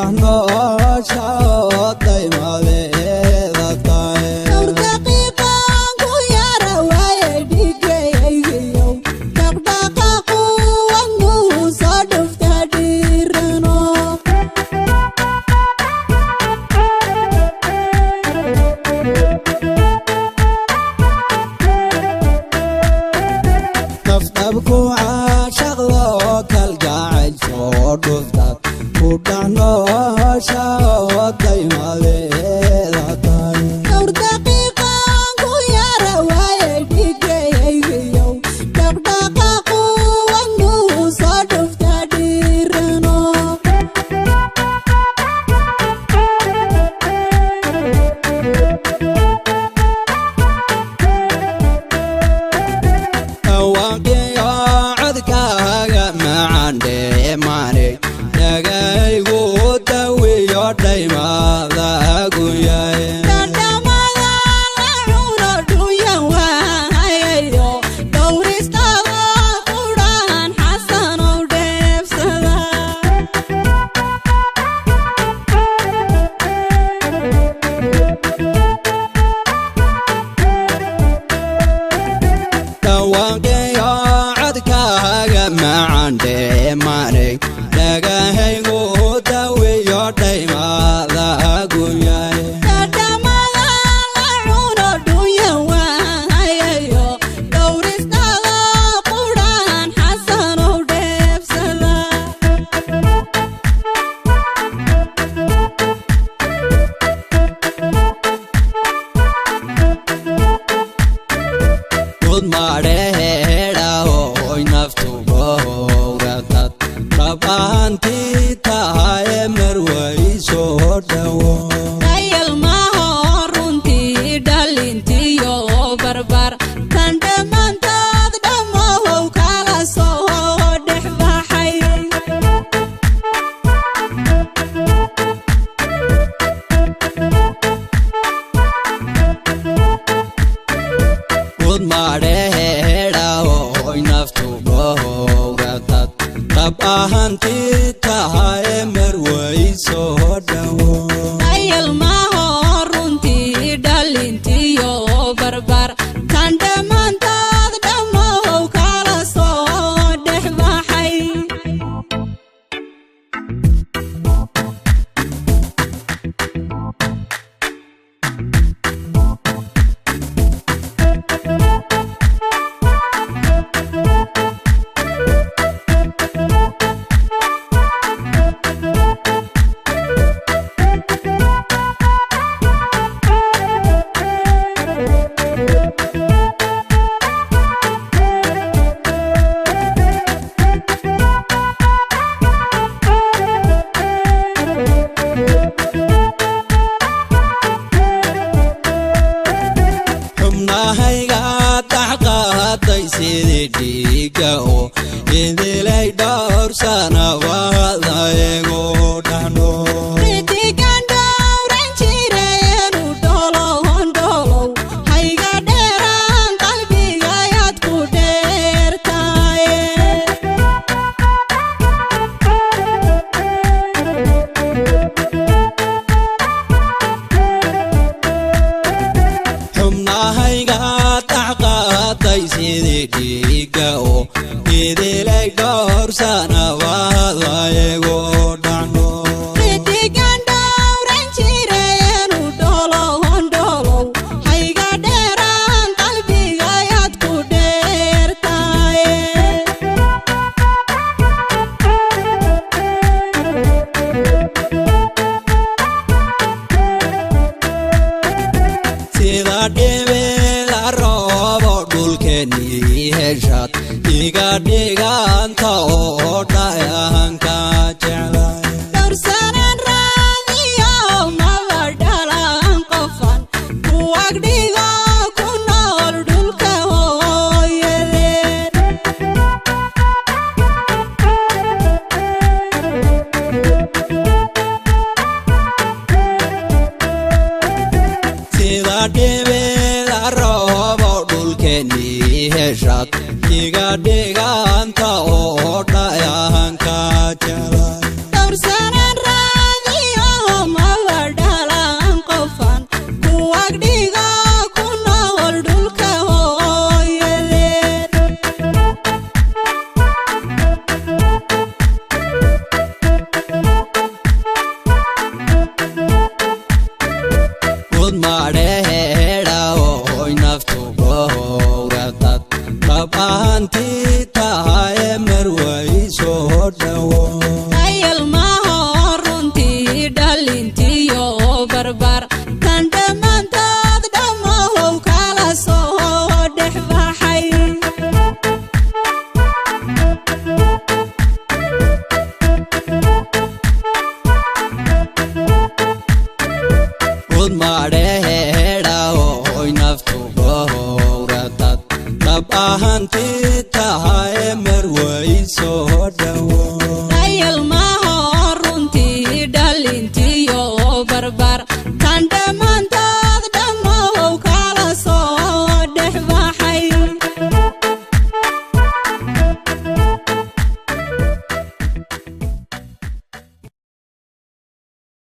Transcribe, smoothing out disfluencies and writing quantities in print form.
Dhax noosha daymadeeda tahay. Dhowr daqiiqaan ku yara waaye dhigaygiyow, dhaqdhaqaaqu wadnuhu soo dhufta dhiirano. Nafdhabku caashaqdo kalgacayl soo dhuftad ku dhax noosha daymadeeda tahay. Dhowr daqiiqaan ku yara waaye dhigaygiyow, dhaqdhaqaaqu wadnuhu soo dhufta dhiirano. Dhawaaqiyo codkaaga macaan dheemaanay dhagaygu dawiyo dhaymada guyaye. Dhadhamada la cuno dhuyan waayayo, dhowristada qudhaan xasanow dheebsada. Dhawaaqiyo codkaaga macaan dheemaanay dhagahaygu dawiyo dhaymada guyaye. Dhadhamada la cuno dhuyan waayayo, dhowristada qudhaan xasanow dheebsada. Gud madheedhahoy naftu gowratad dhab ahantii tahaye marway soo dhowo. Dayal maaho runtii dhalintiyo barbar tan dhammaantood dhammohow kala soo dhex baxay. Gud madheedhahoy naftu gowratad dhab ahantii tahaye marway soo dhowo. Dayal maaho runtii dhalintiyo barbar tan dhammaantood dhammohow kala soo dhex baxay. Xubnahayga taxqaaday sidii dhiiga oo idilay dhowr sanawada igu dhahno. Ridigan dhowran jireenu dholohon dholow, hayga dheeraan qalbigayaad ku dheertaye. Xubnahayga taxqaaday sidii dhiiga oo idilay dhowr sanawada igu dhahno. Ridigan dhowran jireenu dholohon dholow, hayga dheeraan qalbigayaad ku dheertaye. Sida dhibida roobo dhulkeennii heshaad iga dhiganta oo dhayahanka jeclay. Dhowr sanaan raadiyo maba dhalan qofan kuwag dhigo ku nool dhulka hooyadeen. Sida dhibida roobo dhulkeennii heshaad iga dhiganta oo dhaya. Dhaantii.